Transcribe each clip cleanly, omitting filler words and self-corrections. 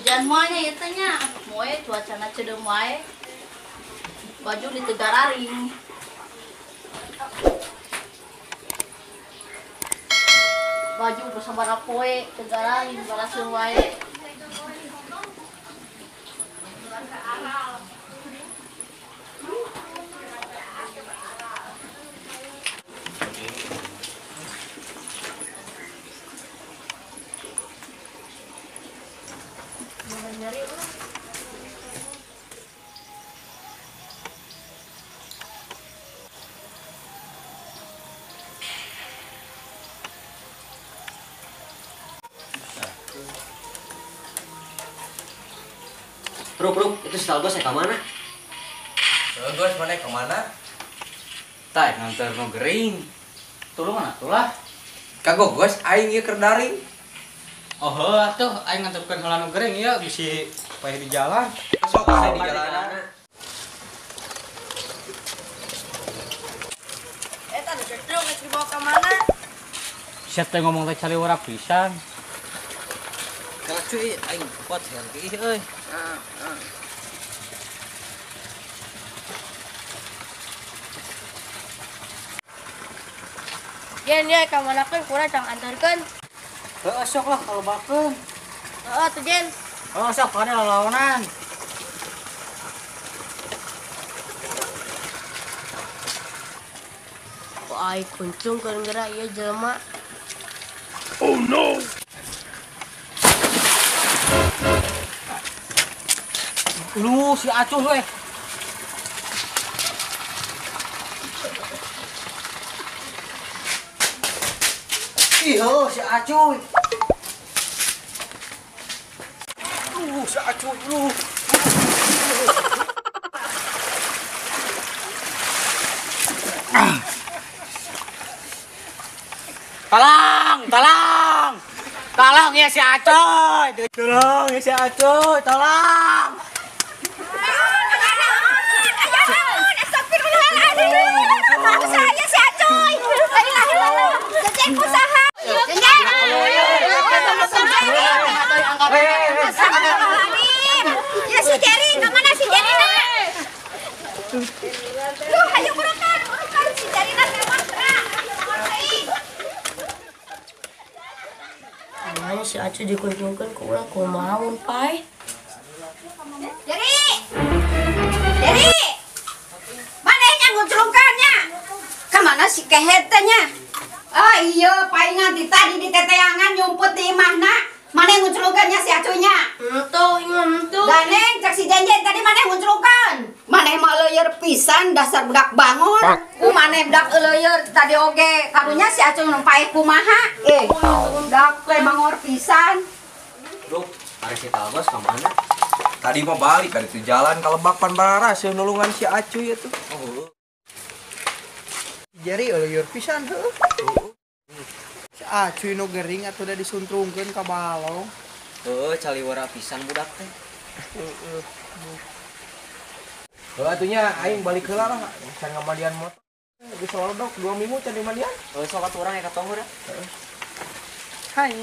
Hujan moanya ieu teh nya. Moe cuacana ceudeum wae. Baju ditegararing. Baju sabaraha poe tegararing baraseun wae. Ruk, Ruk, itu si Talgos ya kemana? Talgos mana kemana? Tak nganter nu gering. Tulungan atuh lah. Kagok gos, aing ieu keur daring. Oh heuh atuh, aing nganterkeun heula nu gering ieu bisi paeh di jalan. Sok asa di jalan. Eta nu cetrung geus dibawa ka mana? Sia teh ngomong teh caliwara pisan. Kalau cuy, aing kuat henti euy. Jen, ya ka manakeun kurang cang antarkeun. Heuh sok lah kalau bakeun. Heeh tuh Jen. Heuh sok kana lalaonan. Kok aing kuncung keur geura ieu jelema. Oh no. Lu si Acuh weh. Ih, si Acuh. Lu si Acuh lu. Tolong, tolong. Tolong ya si Acuh. Tolong ya si Acuh, tolong. Saya si Acoy. Ya si Jerry, kemana si Jerry nak? Duh, ayo burukan, burukan si Jerry nak lewat. Mana si Acoy dikunjungkan ke urang kumaha pai? Jerry, Jerry. Kemana si kehet teh nya? Oh iya, palingan di tadi di teteangan nyumput di imahna. Mana yang ngunclungkeun nya si Acunya? Entu, entu. Ganeng cek si Jenjen tadi mana yang ngunclungkeun? Mana mah leueur pisan dasar budak bangun. Ku mana budak leueur tadi oge. Karunya si Acu nu paeh kumaha? Eh, budak teh bangor pisan. Ruk, ari si Talgos ka mana? Tadi mah balik ka ditu jalan ka lebak pan bararaseuh nulungan si Acu ieu tuh. Oh. Jari leueur pisan heuh. Si Acuy nu gering atuh da disuntrungkeun ka balong. Heuh, caliwara pisan budak teh. Heeh. Heuh atuh nya aing balik heula lah, can ngamandian motor. Geus soldok 2 minggu can dimandian. Heuh sok atuh urang ka tonggor. Heeh. Hai.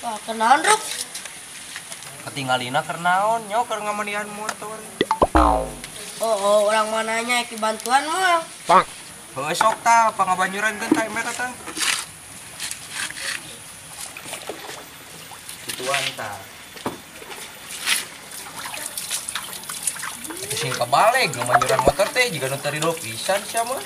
Wah, kenaon, Ruk? Ketinggalina keur naon, nyo keur ngamandian motor. Oh, oh, orang mananya iki bantuan mah. Pak. Heuh sok tah, pangabanyuran geun tah ember tah. Kituan tah. Itu sing kabaleg ngamanyuran motor teh jiga nu teu rido pisan sia mah.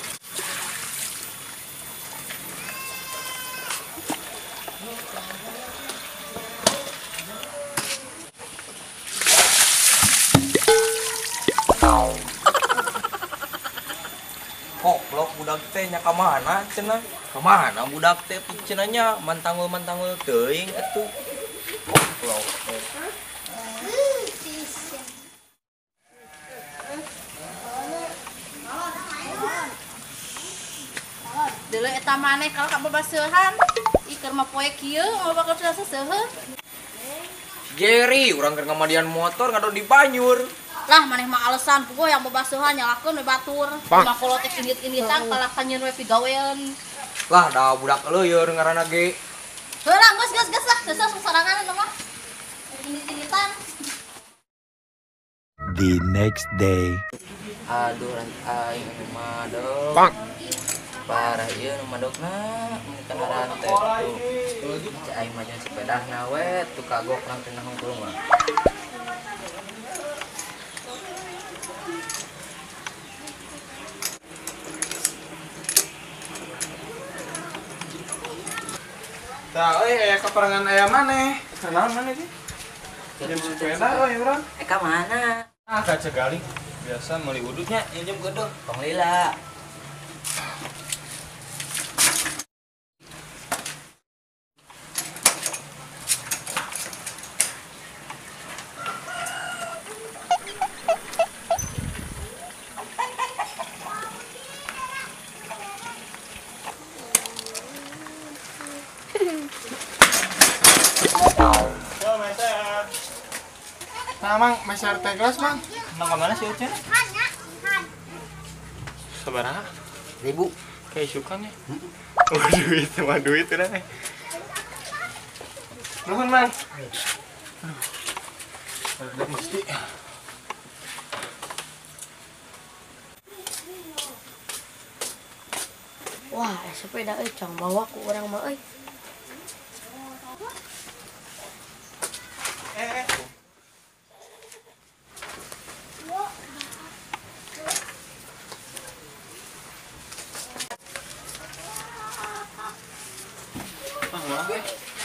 Koplok budak teh nya ka mana cenah? Kemana budak teh cenanya mantangul-mantangul teuing atuh. Goblok. Deuleu eta maneh kalau ka babaseuhan, ih keur mah poe kieu mau bakal saseuheun. Jerry, urang keur ngamadian motor ngadon di banyur. Lah maneh mah alasan puguh yang babaseuhan nyalakeun we batur. Mah kolot teh indit-inditan kalah kanyeun we pigawean. Lah da budak leueur ngaranna ge. Heula geus geus geus lah, geus sorangan mah. Indit-inditan. The next day. Aduh aing mah dong. Parah ieu nu madogna mun kana rantai tuh. Cek aing mah jeung sepedahna we tuh kagok rantena hungkul mah. Tah euy aya kaparengan aya maneh. Kenaon maneh sih? Jam sepeda euy urang. Ka mana? Ah kaca galing. Biasa meuli udutnya injem gedeg. Tong lila. Nah, Mang, meser teh gelas, Mang. Mang kemana sih, Ucen? Sabaraha? 1000. Kayak isukan ya. Oh, duit, mah duit udah nih. Nuhun, Mang. Aduh, mesti. Wah, sepeda euy cang bawa ku urang mah euy.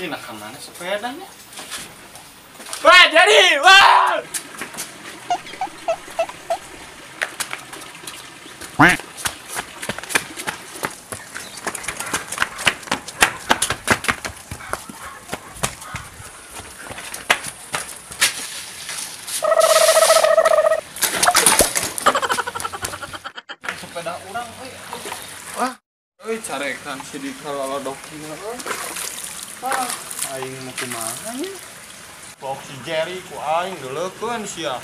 Ini nak kemana sepedanya? Wah, jadi, wah! Sepeda urang, euy. Wah, euy carekan si Dika lolodokin. Ah, aing mau kumaha nya? Bok si Jerry ku aing deuleukeun sia.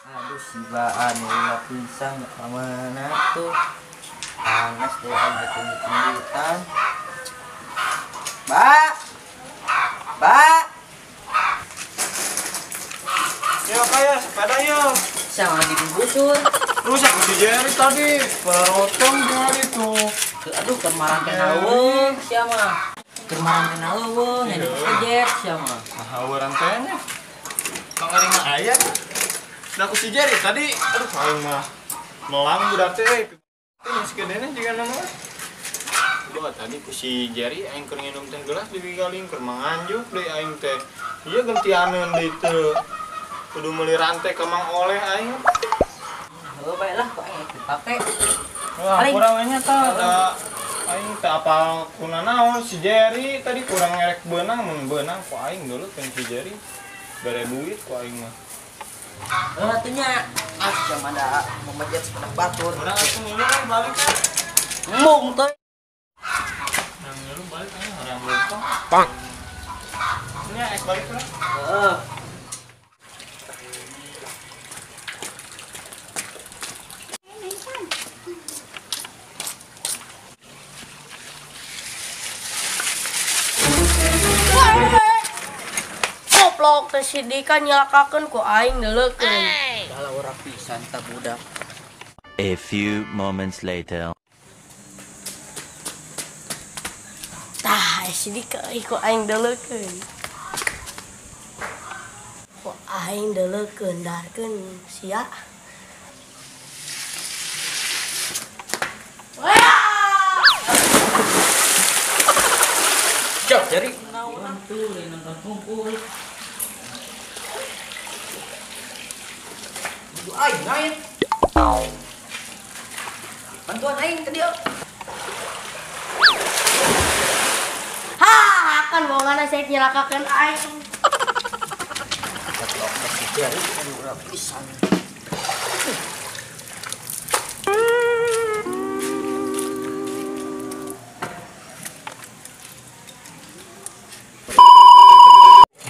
Aduh si Baan lila pisang ka mana tuh? Panas deh aing indit-inditan. Ba! Ba! Yo kaya sepeda yo. Sama dibungkusur. Rusak si Jerry tadi, perotong dari tuh. Aduh, keur marang teh sia mah. Keur marang teh leuweung, nya dikejet sia mah. Nah, heueuran teh nya. Tong mah aya. Da ku si Jerry tadi, aduh aing mah melang budak teh. Teh geus gedena jiga nama. Wah, tadi ku si Jerry aing keur nginum teh gelas dibigaling keur manganjuk deui aing teh. Ieu gentianeun deui teu. Kudu meuli rantai ka Mang Oleh aing. Heuh bae lah ku aing dipake. Wah, kurang nya tah da aing teh apal kuna naon si Jerry tadi kurang ngerek beunang mun beunang ku aing dulu kan si Jerry bere duit ku aing mah. Heuh atuh nya. Ah, jam ada memejet sepeda batur. Urang atuh ngilu kan balik kan. Embung teh. Nang ngilu balik aing urang leumpang. Pang. Nya ek balik urang. Heeh. Goblok teh si Dika nyelakakeun ku aing deuleukeun. Kalau urang pisan tah budak. A few moments later. Tah, si Dika euy ku aing deuleukeun. Ku aing deuleukeun darkeun sia. Cok, Jerry. Naon tuh nonton kumpul. Aing naik. Bantuan aing tadi yuk. Ha, akan bohongan saya nyelakakeun aing. Tapi oke si Jerry kan udah pisan.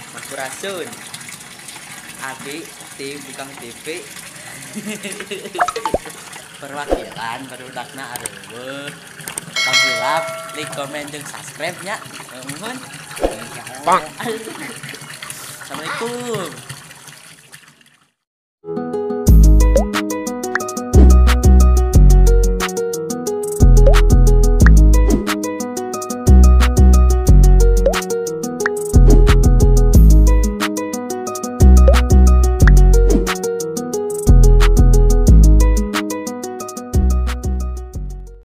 Sampurasun. Abi tim Bukang TV. Perwakilan barudakna areueuh. Tong hilap, like, komen jeung subscribe nya. Nuhun. Assalamualaikum.